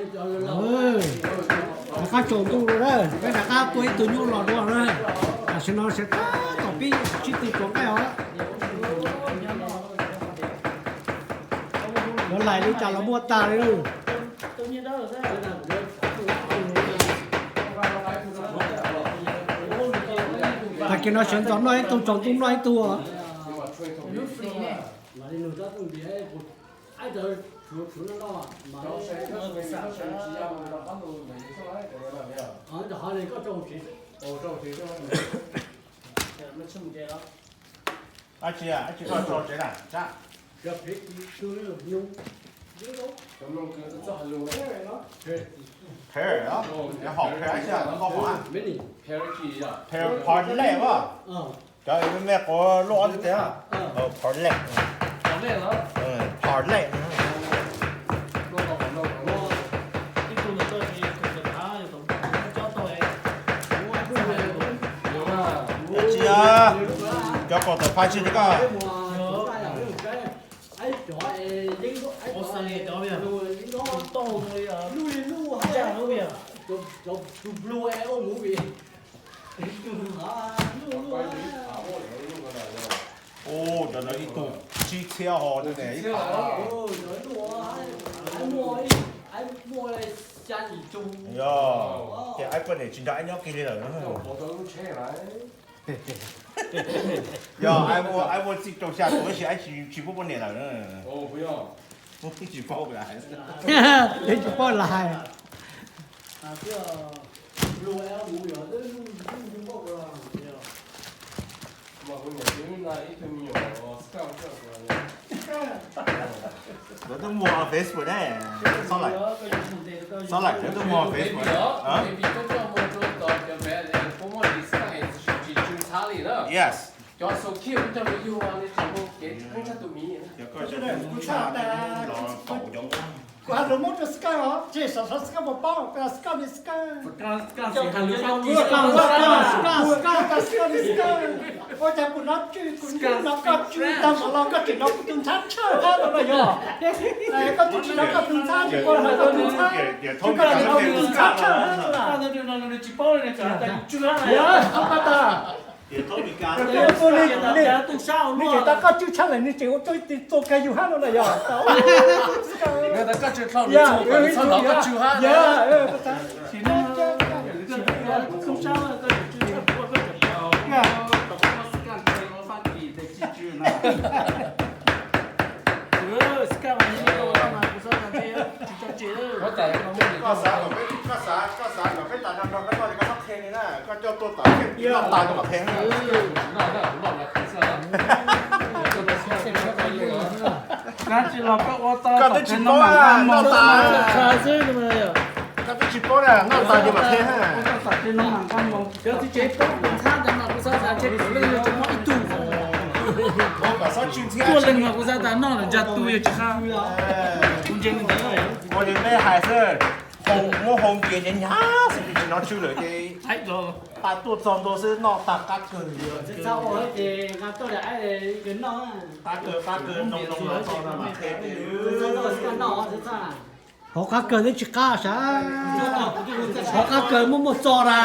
Rov qab tsaus ntuj lawm na, peb rov qab tua ib tug nyuj los dua na. Tam sim no sawv tag tom pib tsib tug tsuav nqaij os. Yuav lais li cas los muaj tag li lauj. Tag kis no sawv ntxov noj ib tug, tsaus ntuj noj ib tug. Dab tsi, dab tsi koj tso tsev na, Tsab? Pear, hom pear, dab tsi, koj hom a? Pear, parlay as. Cov me me quav luaj ob tug tes. Parlay. Parlay. Dab tsi, cov kaum tawm phav tsis li koj? Ub, cov no ib tug tsib txhiab ho ne, ib phav. Yog, ces aib poj niam tsis nrog aib nyob kiag li lawm. Yog aib muaj txij rau xya tus tab sis aib tsis paub poj niam lawm. Tsis paub lawm. Tsis paub lawm. Lawv twb muag Facebook ne, Xab Laim. Xab Laim, lawv twb muag Facebook. Yes. Kuv has lus Hmoob rau Sky os, ces sav sav Sky puas paub, Sky ni Sky. Ua cas kuv nov tswv, kuv nov koj tswv tag mam los koj tseem nov kuv tus ntxhab tshaj hab no na yog? Koj twb tsis nov koj tus ntxhab, tsis pom hais koj tus ntxhab, tsis koj tseem nov kuv tus ntxhab tshaj hab no na. Yog, thaub pab tas. Nws tseem tau koj tswv tshaj lawm, nws tseem ua rau txo kag yus hab no na yog. Koj xav kom peb, koj xav, koj xav kom peb tas nrog nrog koj noj li koj txhob qhia li na, koj coj tuaj tas noj tas rau kom qhia. Koj twb tsis paub na, noj tas. Koj twb tsis paub na, noj tas ces mam qhia. Ua li peb hais xwb, muab hau nkias ces nyhav xwb, tsis nov tswv lawm ces pab tuaj txog ntua xwb, noj tag qab kawg. Qab kawg, qab kawg, noo noo los txog no mam qhia. Hauv qab kawg twb tsis qab sav, hauv qab kawg muaj muaj txo na.